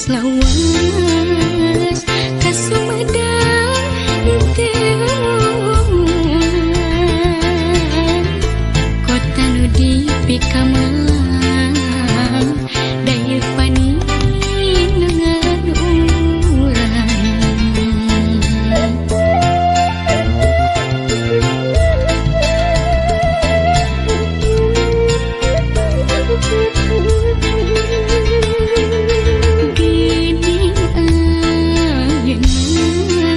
Geus lawas ka Sumedang teu, kota nu dipikamalang daya paninengan urang. Gini ayeuna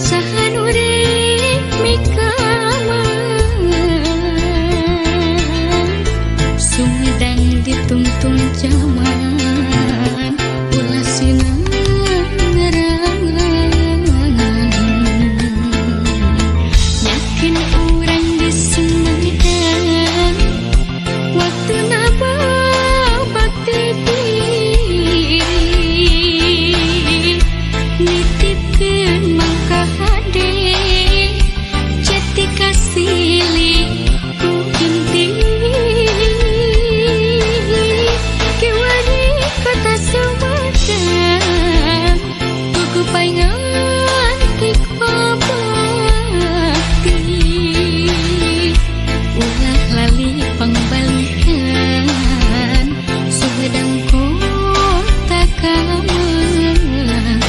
saha nu rek mikaman, Sumedang ditungtung zaman ulah sinarang. Yakin urang di Sumedang waktuna bakti diri, nitipkeun mangka hade jati kasilih ku inti. Kiwari kota Sumedang kuku paingan tik bakti, ulah lali pangbalikan Sumedang kota kamelang.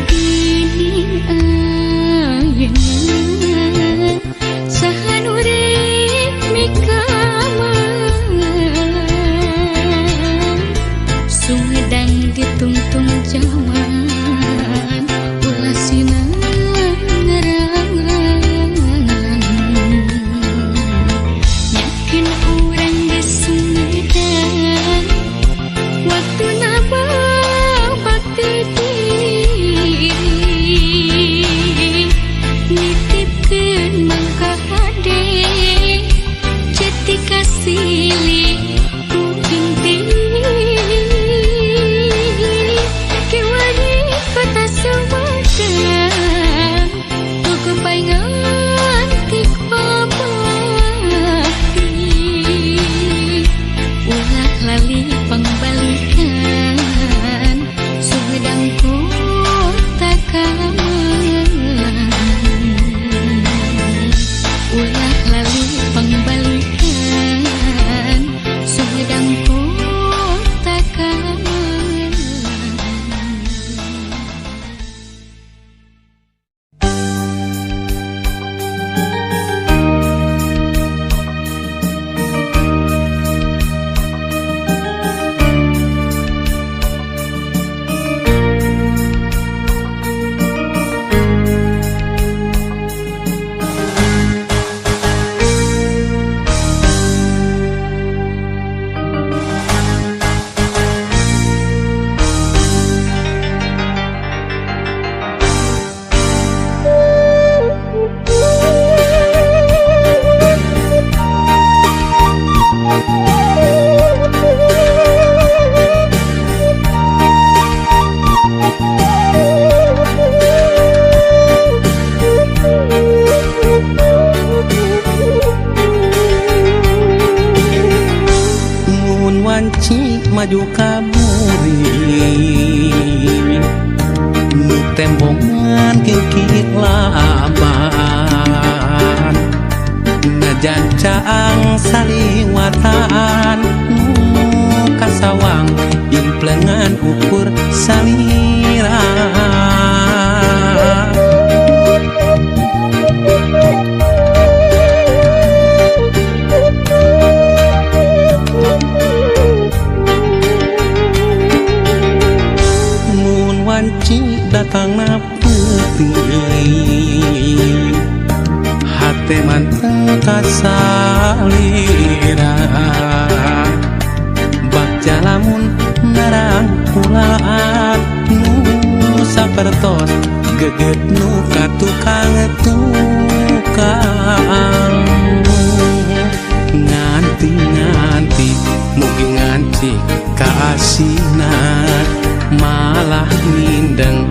Gini ayeuna saha nu rek mikaman, Sumedang ditungtung zaman ulah sinarang. Yakin urang di Sumedang waktuna bakti diri, nitipkeun mangka hade jati kasilih ku inti. Kiwari kota Sumedang kuku paingan tik bakti, ulah lali pangbalikan Sumedang kota kamelang. Ulah lali pangbalikan Sumedang kota kamelang. Mun wanci maju ka buri nu tembongan kikit laban, najan caang saliwatan nu kasawang implengan ukur salira. lamun narangkulaan nu sapertos geget nu ka tukang tukang. Nganti-nganti mugi nganti kaasinan malah mindeng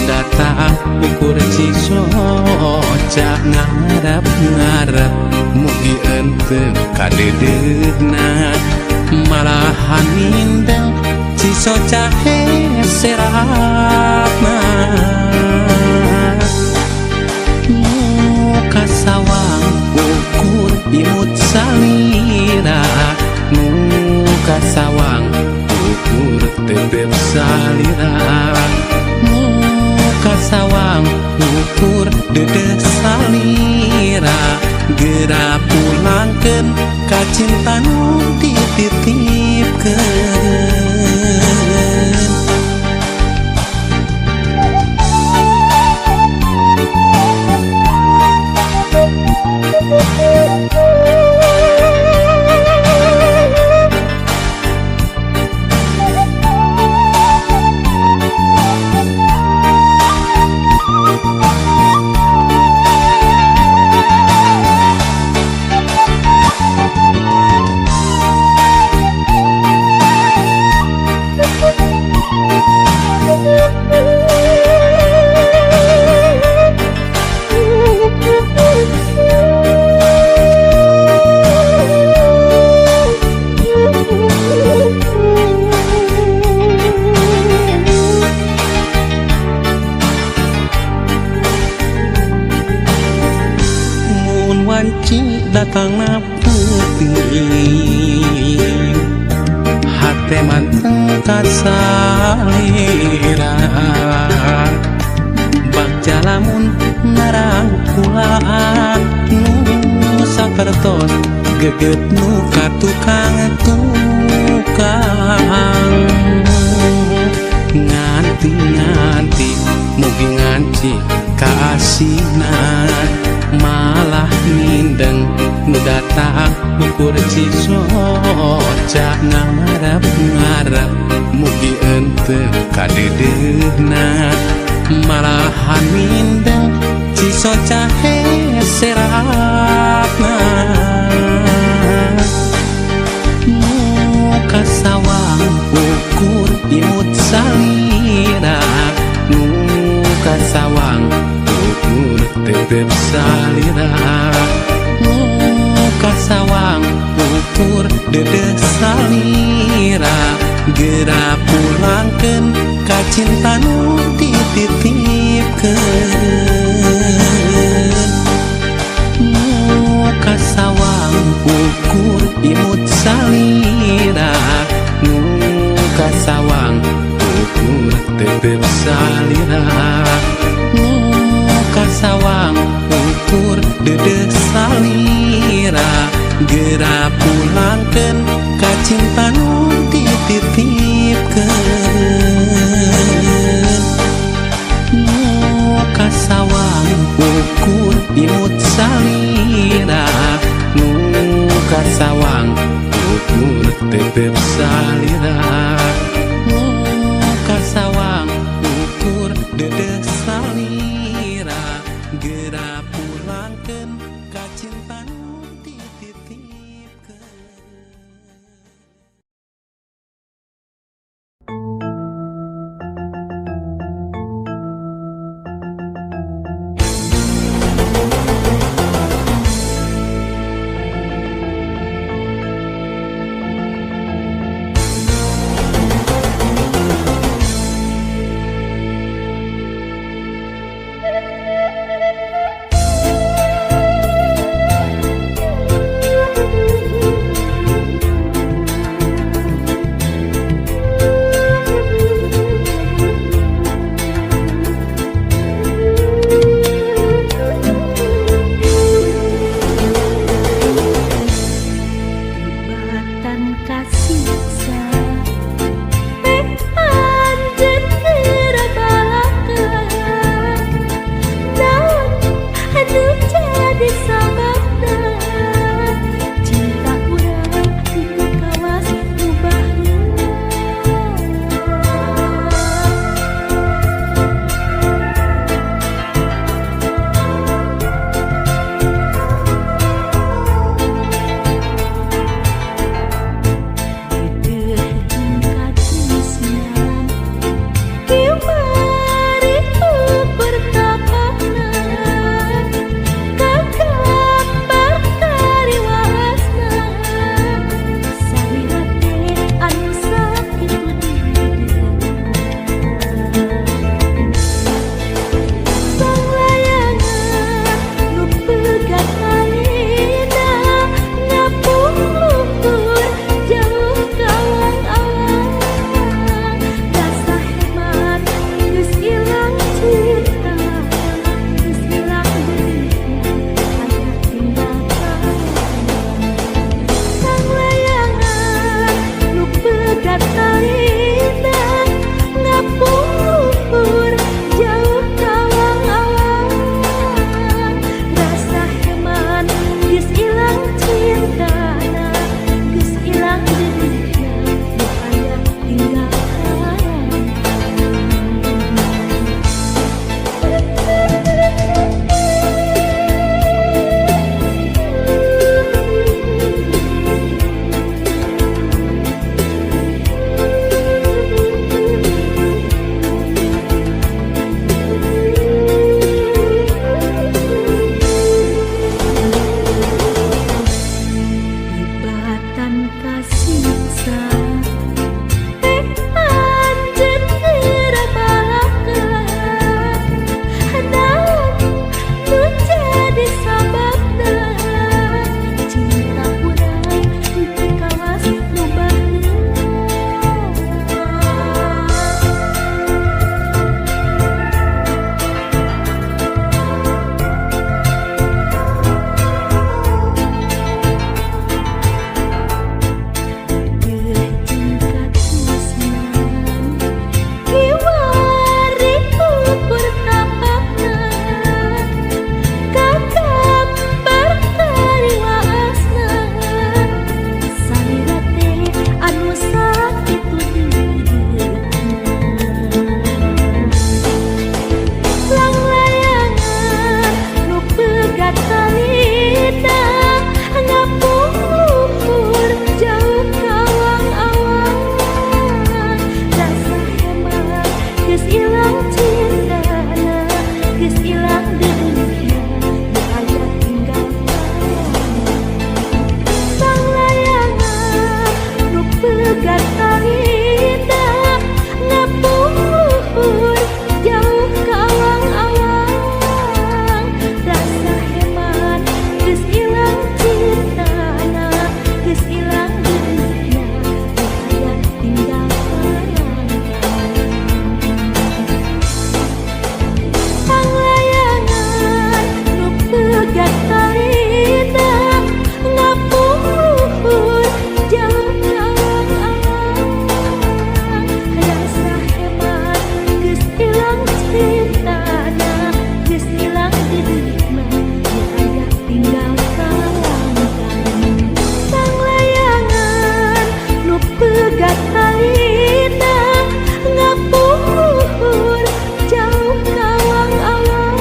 datang ukur cisoca ngarep-ngarep mugi ente kadeudeuhna malahan mindeng cisoca heserapna. Muka sawang ukur imut salira, muka sawang ukur tetep salira, muka sawang ukur dedeh salira. Geura pulangkeun ka cinta nu dititipkeun. Mun wanci datangna peuting hate manteng kasalira, bagja lamun narangkulaan nu sapertos geget nu ka tukang tukang. Nganti-nganti mugi nganti kaasinan malah mindeng nu datang ukur cisoca ngarep-ngarep mugi ente kadeudeuhna malahan mindeng cisoca heserapna. Muka sawang ukur imut salira, muka sawang ukur tetep salira, muka sawang ukur dedeh salira. Geura pulangkeun ka cinta nu dititipkeun. Muka sawang ukur imut salira, muka sawang ukur tetep salira, muka sawang ukur dedeh salira. Geura pulangkeun ka cinta nu dititipkeun. Muka sawang ukur imut salira, muka sawang ukur tetep salira, muka sawang ukur dedeh salira. Geura pulangkeun ka cinta nu dititipkeun. Cinta urang itu kawas ubahna. Kasiksa anjeun geura balakeun naon nu jadi sababna cinta urang teu kawas nu baheula. Deuh jeung katusnan kiwari ukur tapakna kagambar tariwaasna salira teh anu sakitu deudeuhna. Langlayangan nu pegat talina ngapung luhur jauh ka awang-awang rasa hemat geus ilang cintana geus ilang deudeuhna nu aya tinggal kenangan. Langlayangan nu pegat talina ngapung luhur jauh ka awang-awang rasa hemat geus ilang cintana geus ilang deudeuhna nu aya tinggal kenangan. Langlayangan nu pegat talina ngapung luhur jauh ka awang-awang rasa hemat geus ilang cintana geus ilang deudeuhna nu aya tinggal kenangan. Langlayangan nu pegat talina ngapung luhur jauh ka awang-awang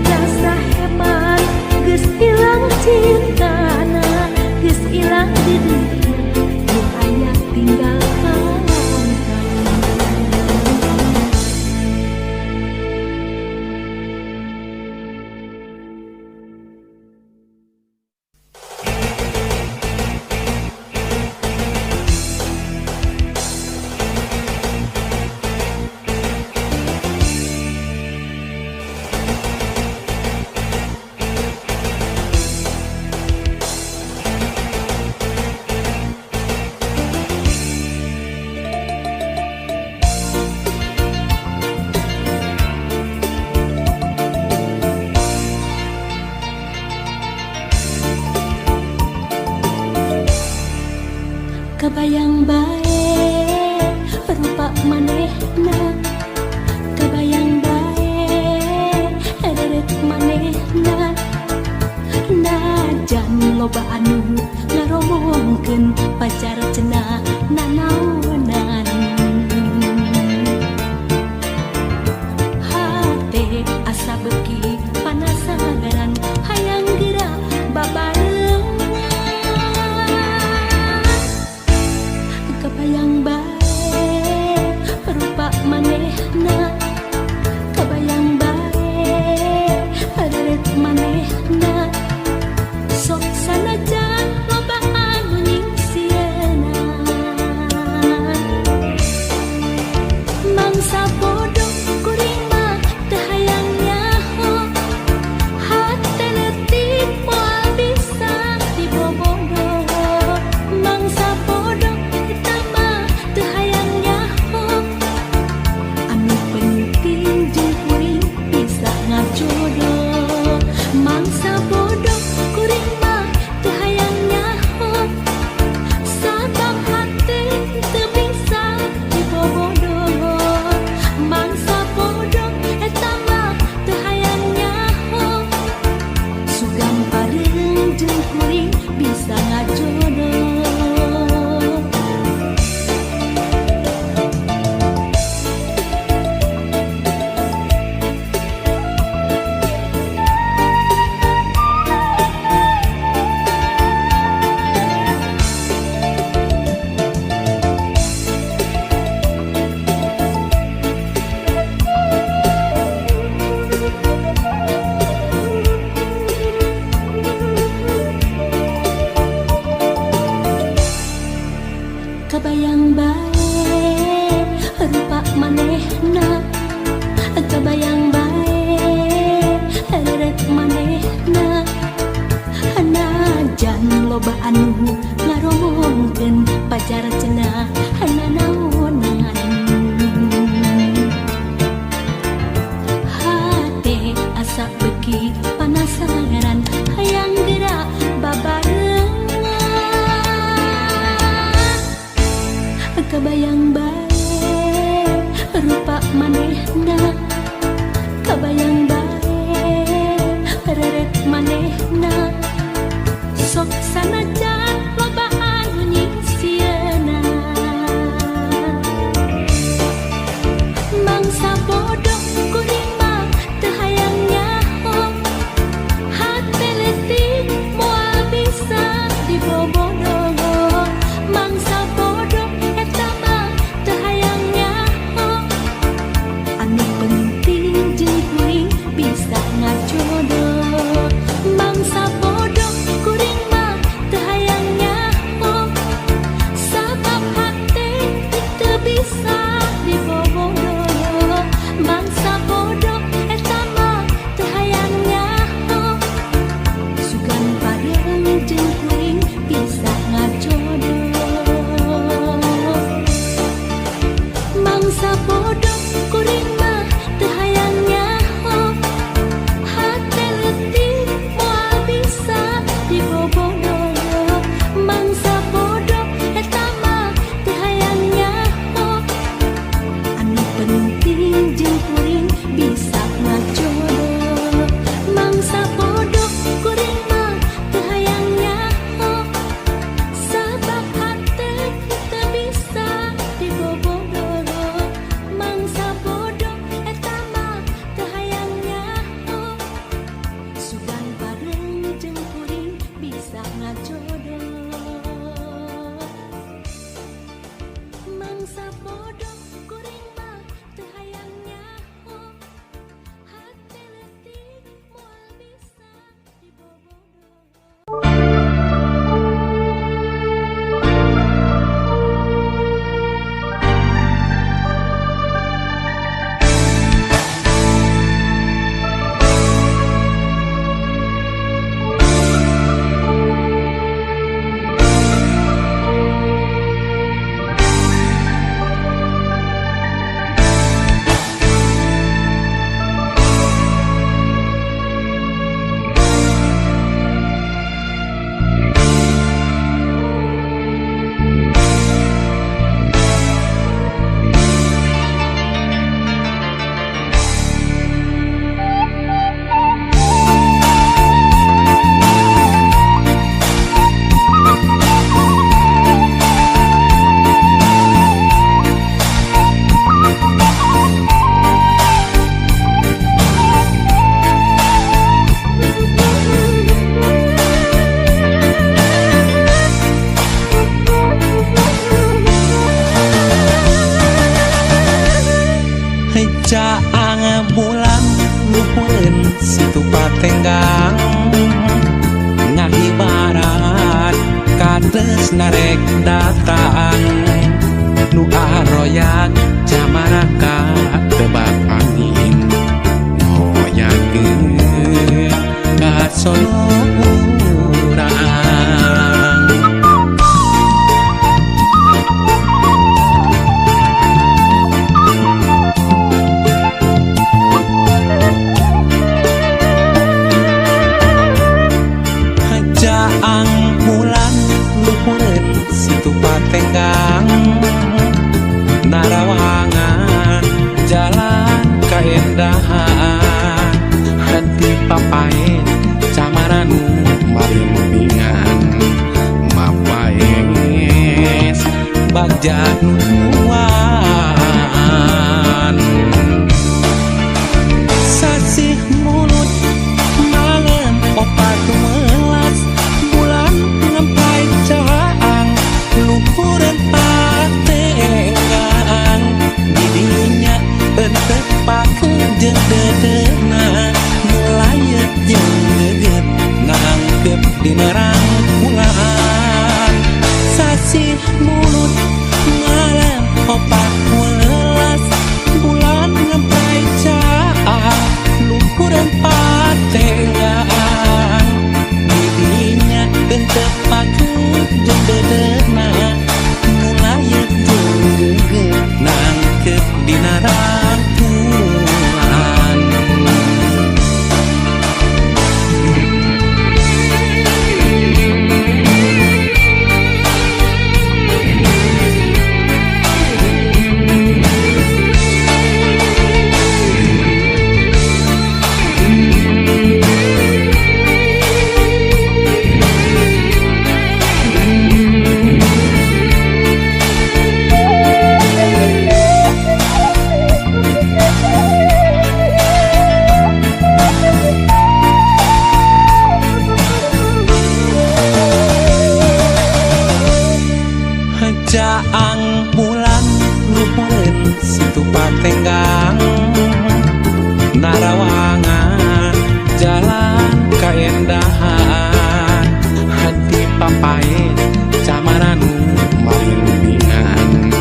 rasa hemat geus ilang cintana geus ilang deudeuhna nu aya tinggal kenangan. Kabayang bae rupa manehna, kabayang bae reret manehna, najan loba anu ngaromongkeun pacar cenah nanaonan. Hate asa beuki panasaran hayang geura babarengan. Kabayang bae rupa manehna, kabayang bae reret manehna, sok sanajan loba anu nyingsieunan. Kabayang bae rupa manehna, kabayang bae reret manehna. Najan loba anu ngaromongkeun pajar cenah nanaonan. Hate asa beuki panasaran hayang geura babarengan. Kabayang bae rupa manehna, kabayang bae reret manehna. Sok sanajan loba anu nyingsieunan. Mangsa bodoh kuring mah teu hayang nyaho, hate leutik moal bisa dibobodoh. Mangsa bodoh eta mah teu hayang nyaho, anu penting jeung kuring bisa ngajodoh. Mangsa bodoh kuring mah teu hayang nyaho, sabab hate teu bisa dibobodoh. Mangsa bodoh eta mah teu hayang nyaho, sugan bareng jeung kuring bisa ngajodoh. Mangsa bodoh kuring mah teu hayang nyaho, hate leutik moal bisa dibobodoh. Mangsa bodoh eta mah teu hayang nyaho, anu penting jeung kuring bisa ngajodoh. Mangsa bodoh kuring mah teu hayang nyaho, sabab hate teu bisa dibobodoh. Mangsa bodoh eta mah teu hayang nyaho, sugan bareng jeung kuring bisa ngajodoh. Mangsa bodoh kuring mah teu hayang nyaho, hate leutik moal bisa dibobodoh. Caang bulan luhureun situ patenggang, ngahibaran kates narek datang. Nu aroyag camaraka tebak angin, hoyagkeun ka Solo urang. Caang bulan luhureun situ patenggang, narawangan jalan kaendahan. Henti papaen camaranu marimbingan, mapaes bagja nuan. Sasih mulut malam opat welas, bulan ngempai caang luhureun patenggang. Didinya entep pakeun jeung dedeuna, nulayet jeung geget nangkep di nerang bulan. Sasih mulut Caang bulan luhureun Situ Patenggang, narawangan jalan kaendahan, hati papae camaran malindingan,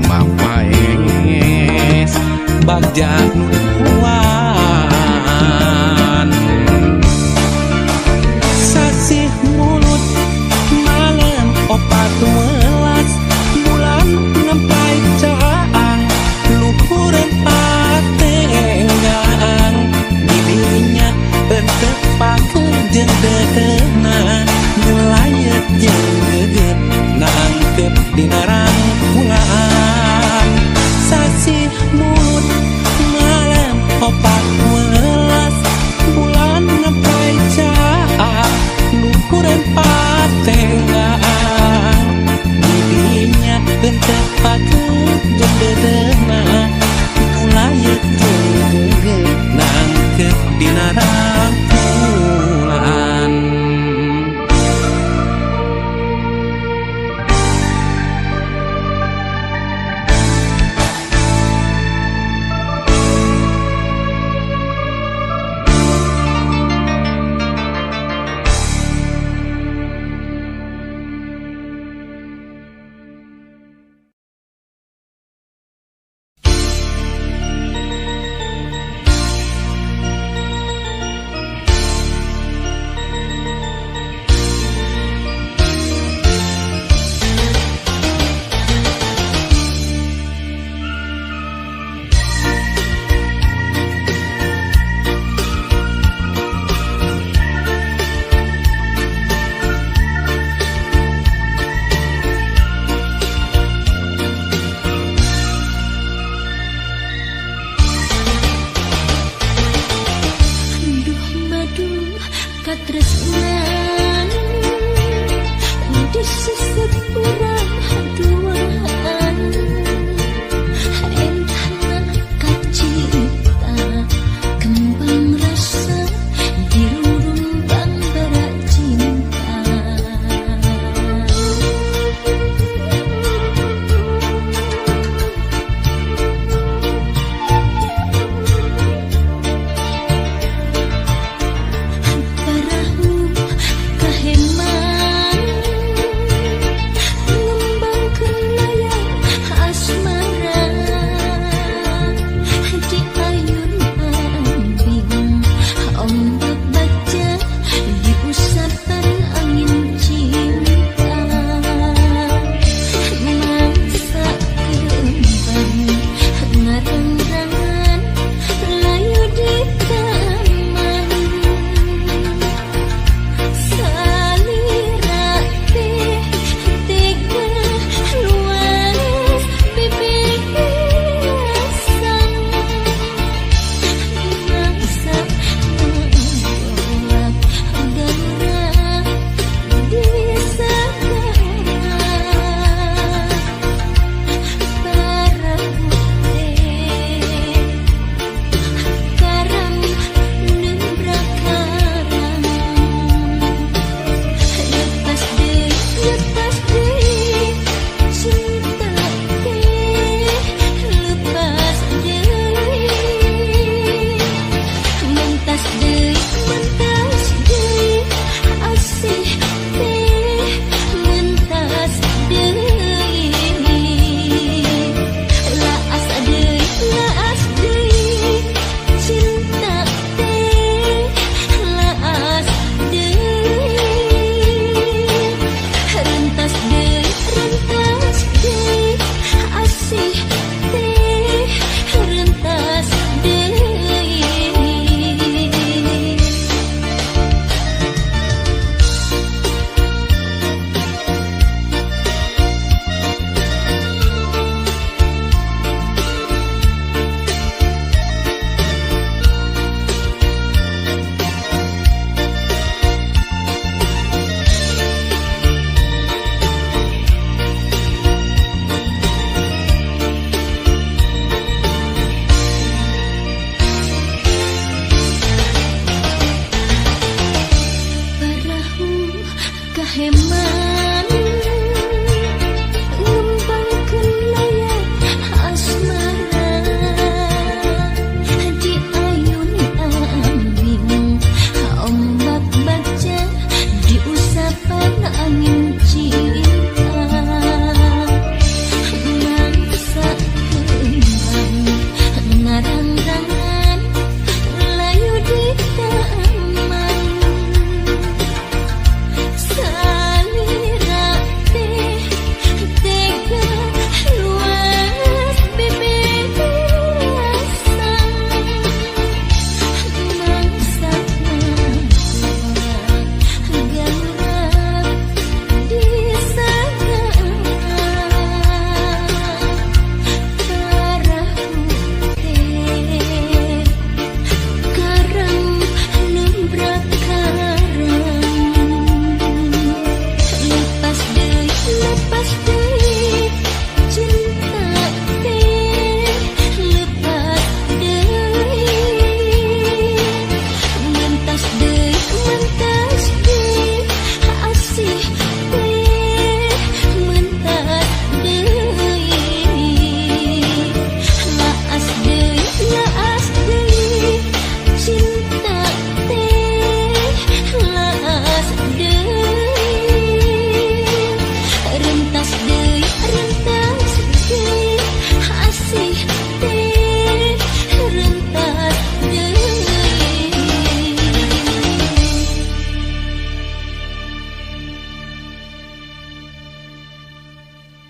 mapaes bagja nuan. Sasih Mulud malam 14, bulan nempai caang luhureun patenggang. Didinya entep pakeun jeung dedeuna, nu layet jeung geget nangkep dina rangkulan. Sasih Mulud malam 14, bulan nempai caang luhureun patenggang. Didinya entep pakeun jeung dedeuna, nu layet jeung geget nangkep dina rangkulan. Pasti.